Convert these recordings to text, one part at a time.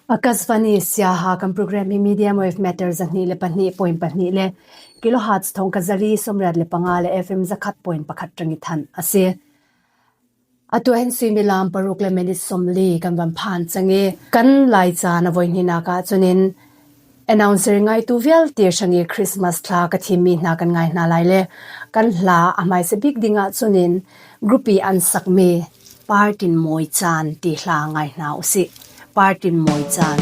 Akasvani Siaha kan program hi Medium Wave Matter 2.2.2 le kilohertz thong ka zali 85 le FM 100.1 ṭang i thanh a si. Atu hin suimilam paruk le minute 40 kan van phan cang i kan Laica na voi hnihnak ah cun in announcer ngaitu vialte hrang i Christmas thla ka thimmi hna kan ngai hna lai le kan hla a hmaisa bik ding ah cun in group i an sakmi Partin Mawi Caan ti hla ngai hna usih. Partin Mawi Caan.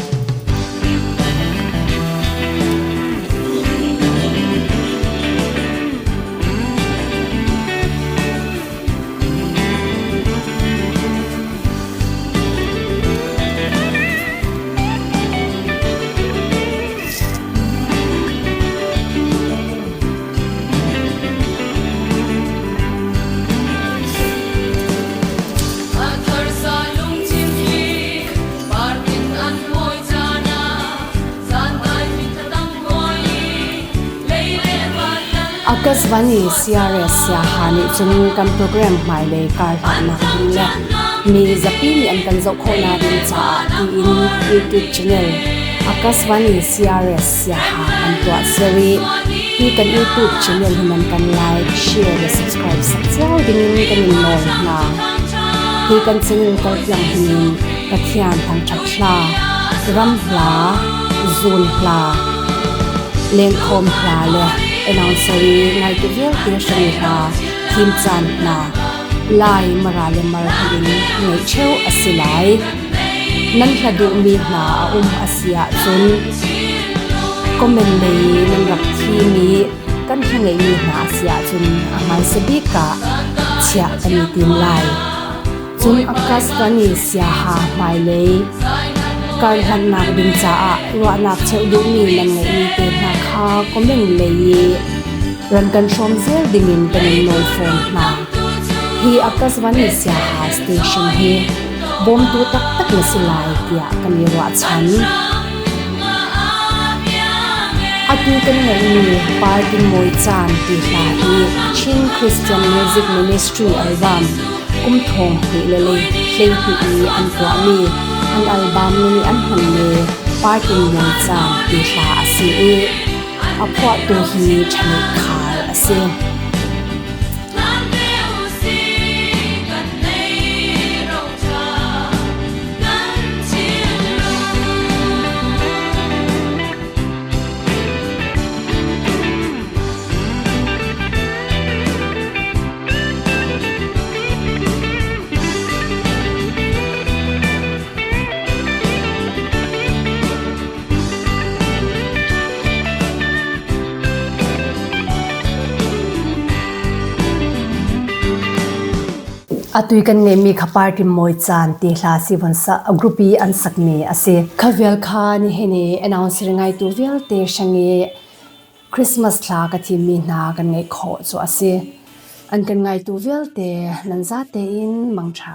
Akasvani CRS Siaha nih cun kan program hmailei karhlannak ding le mi zapi nih an kan zoh khawhnak ding caah tiin YouTube channel Akasvani CRS Siaha an tuah ser i hi kan YouTube channel hi nan kan like, share le subscribe sak cio dingin kan in nawl hna. Hi kan channel kaltlang hinin Pathian thangṭhat hla, ram hla, zuun hla, lengkhawm hla le announcer i ngaitu vialte hrang hla, thim caan hna, Lai, Mara le Mar holh in ngeih ṭheo a si lai. Nan hla duhmi hna a um a si ahcun comment lei i nan rak thimi kan hla ngeihmi hna a si ahcun a hmaisa bik ah chiah kan i tim lai. Cun Akasvani Siaha hmailei karhlannak ding caah ruahnak cheuh duhmi nan ngeihmi te hna kha comment lei i ran kan hrawm zel dingin kan in nawl fawn hna. Hi Akasvani Siaha station hi bawmtu taktak na si lai tiah kan i ruahchan. Atu kan ngeihmi Party Mawi Caan ti hla hi Chin Christian Music Ministry album kum thong hnih le 12 i an tuahmi an album nih an hmanmi Party Mawi Caan ti hla a si i a phuahtu hi Ṭhaneih Khar a si. Atui kan ngeihmi kha party mawi caan ti hla si von sa a group i an sakmi a si. Kha vial kha nihin i announcer ngaitu vialte hrang i Christmas thla ka thimmi hna kan ngeih khawh cu a si. An kan ngaitu vialte nan zate in mangṭha.